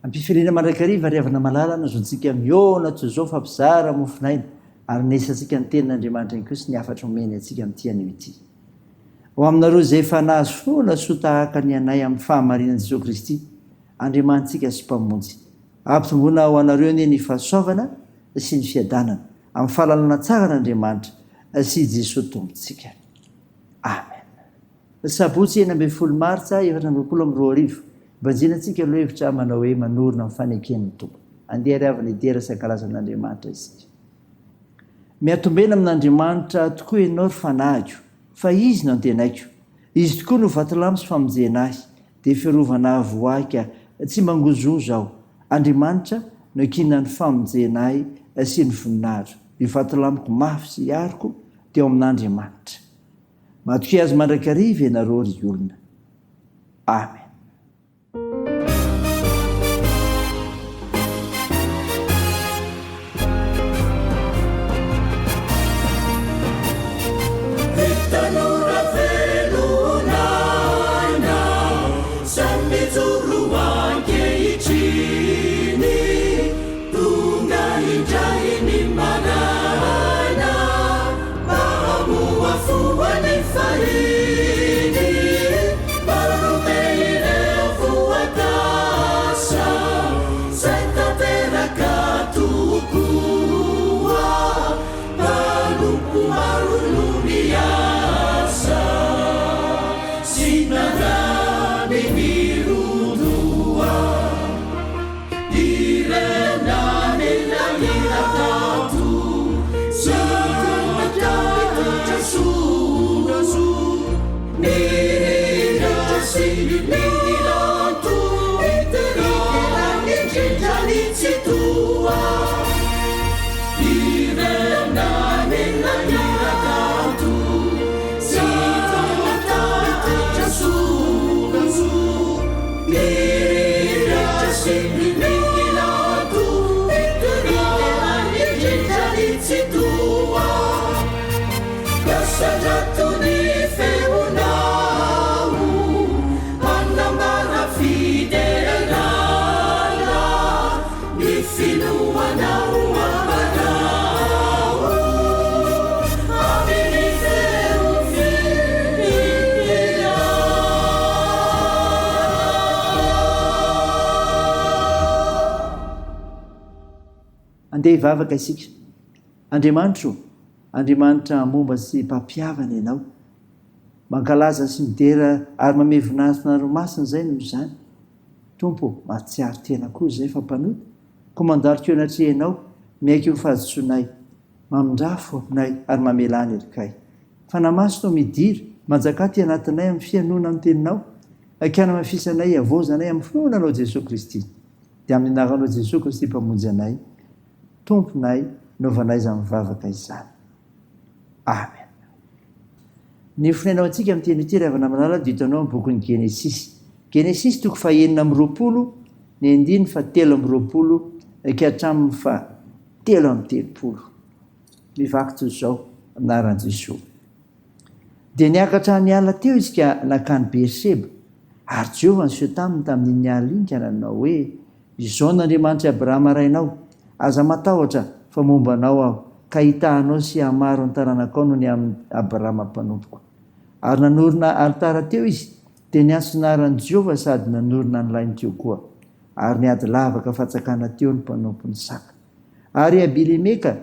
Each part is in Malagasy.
Am-pifaliana mandrakariva ry havana malala no azontsika mihaona toy izao fampizara mofon'aina ary nesantsika ny tenin'Andriamanitra ihany koa sy ny hafatra omeny antsika amin'ity anio ity. Ho aminareo izay efa nahazo finoana soa tahaka ny anay amin'ny fahamarinan'i Jesoa Kristy, Andriamanitsika sy Mpamonjy. Ampitomboina ho anareo anie ny fahasoavana sy ny fiadanana amin'ny fahalalana tsara an'Andriamanitra sy i Jesoa Tompontsika. Amen. Sabotsy 16 martsa 2024, Banjinantsika lohevitra manao hoe Manorina ny faneken'ny Tompo. Andeha ary havana hidera sy hankalaza an'Andriamanitra isika. Miatombena amin'Andriamanitra tokoa ianao ry fanahiko, fa Izy no antenaiko. Izy tokoa no vatolampy sy famonjena ahy, dia fiarovana avo ho ahy ka tsy mangozohozo aho. Andriamanitra no iankinan'ny famonjena ahy sy ny voninahitro. Io vatolampiko mafy sy aroko dia ao amin'Andriamanitra. Matokia Azy mandrakariva ianareo ry olona. Amen. Ry tanora velona aina, samy mijoro ankehitriny, tonga indray ny maraina, mba hamohafoha ny fahiny, maro be ireo voakasa, zay tanteraka tokoa. Mpanompo maro no miasa sy nandany ny ron-doha. Ireo namela hira kanto sy nitondra soa. Nirindra sy niranto, niteraka indrindra ny Tsitoha. Ireo namela hira kanto sy nitondra soa. Nirindra sy niranto, niteraka indrindra ny Tsitoha. Asandrato ny feonao, hanambara fiderana, ny finoanao ambarao, amin'ny feo fihirana. Andeha hivavaka isika. Andriamanitra o! Andriamanitra momba sy mpampihavana Ianao. Mankalaza sy midera ary mamehy voninahitra Anareo Masina izay noho izany. Tompo o, mahatsiaro tena koa izay fa mpanota, koa mandalo keo anatrehanao, miaiky ny fahadisoanay. Mamindrafo aminay ary mamelà ny helokay. Fanahy Masina o, midira, manjakà aty anatinay amin'ny fihainoana ny Teninao, Akanamafisanay, havaozanay amin'ny finoana Anao Jesoa Kristy. Dia amin'ny anaranao Jesoa Kristy Mpamonjy anay. Tomponay naovanay izany vavaka izany. Amen. Ny fonenao antsika amin'ny teny ity ry havana malala dia hitanao amin'ny bokin'ny Genesisy. Genesisy toko fahenina amby 20, ny andininy fahatelo amby 20 ka hatramin'ny fahatelo amby 30. Mivaky toy izao, amin'ny anaran'i Jesoa. Dia niakatra niala teo izy ka nankany Beerseba. Ary Jehovah niseho taminy tamin'iny alina iny ka nanao hoe, Izao no Andriamanitr'i Abrahama rainao, Aza matahotra, fa momba anao Aho, ka hitaha anao sy hahamaro ny taranakao noho ny amin'i Abrahama mpanompoko. Ary nanorina alitara teo izy, dia niantso ny anaran'i Jehovah sady nanorina ny lainy teo koa. Ary nihady lavaka fantsakana teo ny mpanompon'i Isaka. Ary i Abilemeka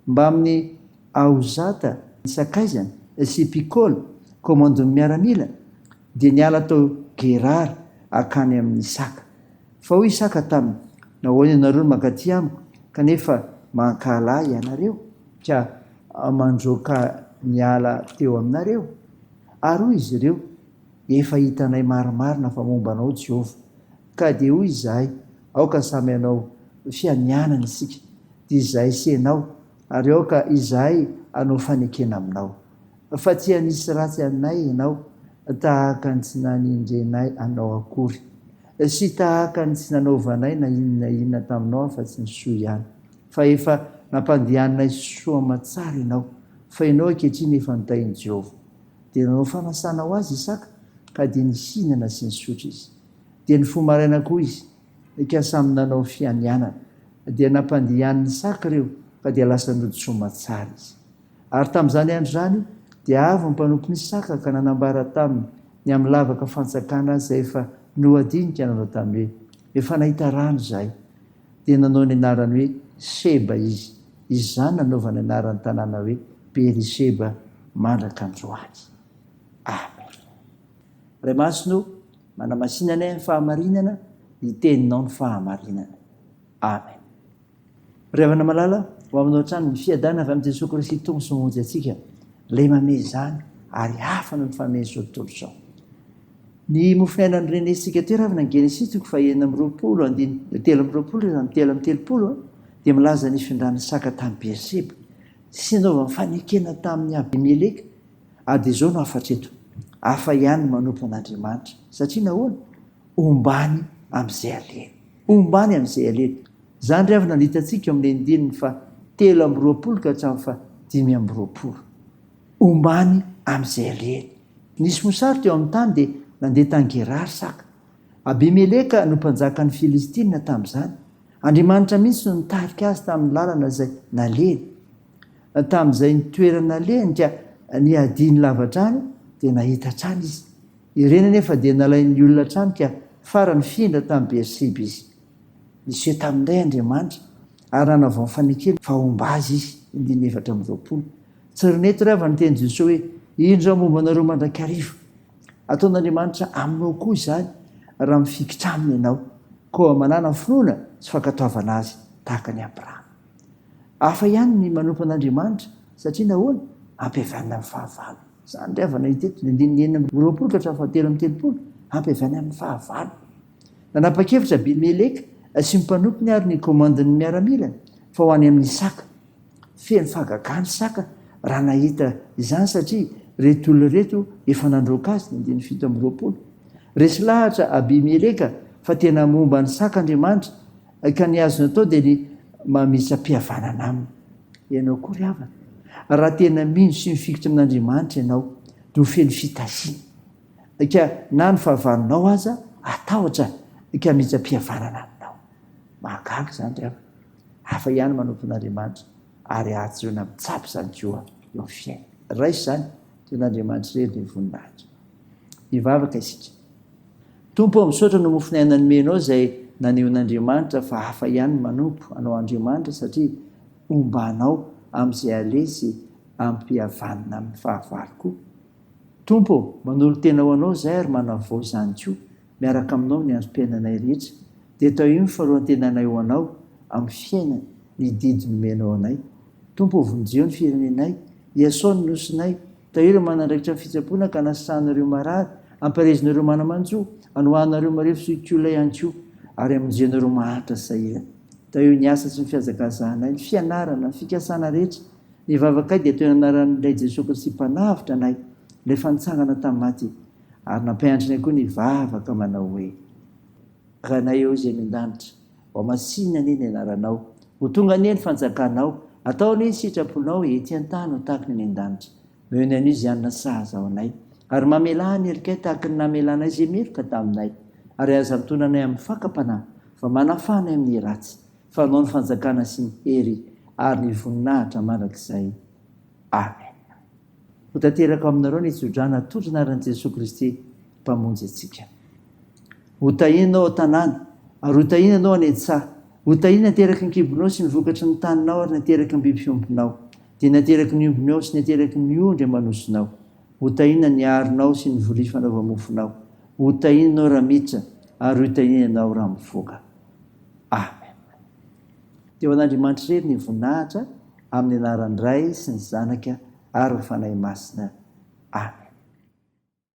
mbamin'i Ahozata sakaizany sy Pikola, komandon'ny miaramila, dia niala tao Gerara hankany amin'i Isaka. Fa hoy Isaka taminy, Nahoana ianareo no mankaty amiko, kanefa mankahala ahy ianareo, ka mandroaka miala teo aminareo? Ary hoy izy ireo, Efa hitanay marimarina fa momba anao Jehovah. Ka dia hoy izahay, Aoka samy hanao fianianana isika, dia izahay sy ianao, ary aoka izahay hanao fanekena aminao. Fa tsy hanisy ratsy anay ianao, tahaka ny tsy nanendrenay anao akory, sy tahaka ny tsy nanaovanay na inona na inona taminao afa-tsy ny soa ihany. Fa efa nampandehaninay soa aman-tsara ianao, fa ianao ankehitriny efa notahin'i Jehovah. Dia nanao fanasana ho azy Isaka, ka dia nihinana sy nisotro izy. Dia nifoha maraina koa izy. Ka samy nanao fianianana. Dia nampandihian'ny Isaka ireo, ka dia lasa nody soamatsara izy. Ary tamin'izany andro izany, dia avy ny mpanompon'i Isaka ka nanambara taminy ny amin'ny lavaka fantsakana izay efa nohadiny ka nanao taminy hoe, Efa nahita rano izahay. Dia nanao ny anarany hoe Sheba izy. Izany nanaovany anaran'ny tanàna hoe Beri-sheba mandraka androany. Amen. Ray Masina o, manamasina anay amin'ny fahamarinana, ny Teninao ny fahamarinana. Amen. Ry havana malala, ho aminao hatrany ny fiadanana avy amin'i Jesoa Kristy Tompo sy Mamonjy antsika, ilay mamehy izany ary hafa noho ny famehin'izao tontolo izao. Ny mofon'aina norenesintsika teo ravina ny Genesisy toko faha 26 andininy 23 hatramin'ny 33 dia milaza ny fifindran'ny saka tany Beerseba sy nanaovany fanekena tamin'i Abimeleka ary dia izao no hafatra eto, hafa ihany ny manompo an'Andriamanitra satria nahoana? Ombany amin'izay alehany. Ombany amin'izay alehany. Izany ry havana no hitantsika eo amin'ny andininy faha 23 ka hatramin'ny faha 25. Ombany amin'izay alehany. Nisy mosary teo amin'ny tany dia nandeha tany Gerara Isaka. Abimeleka no mpanjakan'ny Filistina tamin'izany. Andriamanitra mihitsy no nitarika azy tamin'ny lalana izay nalehany. Tamin'izay ny toerana nalehany ka nihadiany lavadrano dia nahita hatrany izy. Ireny anefa dia nalain'ny olona hatrany ka farany nifindra tany Beerseba izy. Niseho taminy indray Andriamanitra ary nanavao ny fanekeny fa homba azy izy, andininy 24. Tsy ry nety ry havana ny tenin'i Jesoa hoe, Indro aho momba anareo mandrakariva. Ataon'Andriamanitra aminao koa izany raha mifikitra aminy ianao. Koa manàna finoana sy fankatoavana azy tahaka an'i Abrahama. Hafa ihany ny manompo an'Andriamanitra satria nahoana? Ampihavanina amin'ny fahavalo. Izany ry havana hita eto, ny andininy 26 ka hatramin'ny faha 33, ampihavanina amin'ny fahavalo. Nanapa-kevitra Abimeleka sy ny mpanompony ary ny komandin'ny miaramilany fa ho any amin'i Isaka. Feno fahagagana Isaka raha nahita izany satria ireto olona ireto efa nandroaka azy, ny andininy 27. Resy lahatra Abimeleka fa tena momba an'i Isaka Andriamanitra ka ny azony atao dia ny mamitsa-pihavanana aminy. Ianao koa ry havana, raha tena mino sy mifikitra amin'Andriamanitra ianao dia ho feno fitahiana. Ka na ny fahavalonao aza hatahotra ka mitsa-pihavanana aminao. Mahagaga izany ry havana. Hafa ihany manompo an'Andriamanitra ary ahatsiroana mitsapa izany koa eo amin'ny fiainana. Raiso izany, toy an'Andriamanitra irery ny voninahitra. Hivavaka isika. Tompo ô, misaotra no mofon'aina nomenao izay nanehoan'Andriamanitra fa hafa ihany ny manompo Anao Andriamanitra satria homba Anao amin'izay aleha sy ampihavanina amin'ny fahavalo koa. Tompo ô, manolo-tena ho Anao izahay ary manavao izany koa miaraka Aminao ny androm-piainanay rehetra. Dia tahio ny faroan-tenanay ho Anao amin'ny fiainana ny didy nomenao anay. Tompo ô, vonjeo ny firenenay, iasao ny nosinay, tahio ireo manandraikitra ny fitsaboana ka anasitrahana ireo marary, ampaherezina ireo mana-manjo, anohanana ireo marefo sy olon-kiolona ihany koa, ary amonjena ireo mahantra sy sahirana. Tahio ny asa sy ny fihazakazahanay, ny fianarana, ny fikasana rehetra. Ny vavakay dia toy ny anaran'ilay Jesoa Kristy Mpanavotra anay, ilay efa nitsangana tamin'ny maty, ary nampianatrinay koa ny vavaka manao hoe. Rainay eo izay any an-danitra, ho masinina anie ny anaranao, ho tonga anie ny fanjakanao, atao anie ny sitraponao ety an-tany ho tahaka ny any an-danitra. Omeo ny anio izay hanina sahaza ho anay, ary mamelà ny helokay tahaka ny namelanay izay meloka taminay, ary aza mitondra anay amin'ny fakam-panahy, fa manafaha anay amin'ny ratsy. Fa Anao ny fanjakana sy ny hery ary ny voninahitra mandrakizay. Amen. Ho tanteraka aminareo ny tsodrano atolotry ny anaran'i Jesoa Kristy Mpamonjy antsika. Ho tahiana ianao ao an-tanàna, ary ho tahiana ianao any an-tsaha. Ho tahiana ny ateraky ny kibonao sy ny vokatry ny taninao ary ny ateraky ny biby fiompinao, dia ny ateraky ny ombinao sy ny ateraky ny ondry aman'osinao. Ho tahiana ny aronao sy ny vilia fanaova-mofonao. Ho tahiana ianao raha miditra, ary ho tahiana ianao raha mivoaka. Amen. Dia ho an'Andriamanitra irery ny voninahitra, amin'ny anaran'ny Ray sy ny Zanaka ary ny Fanahy Masina. Amen.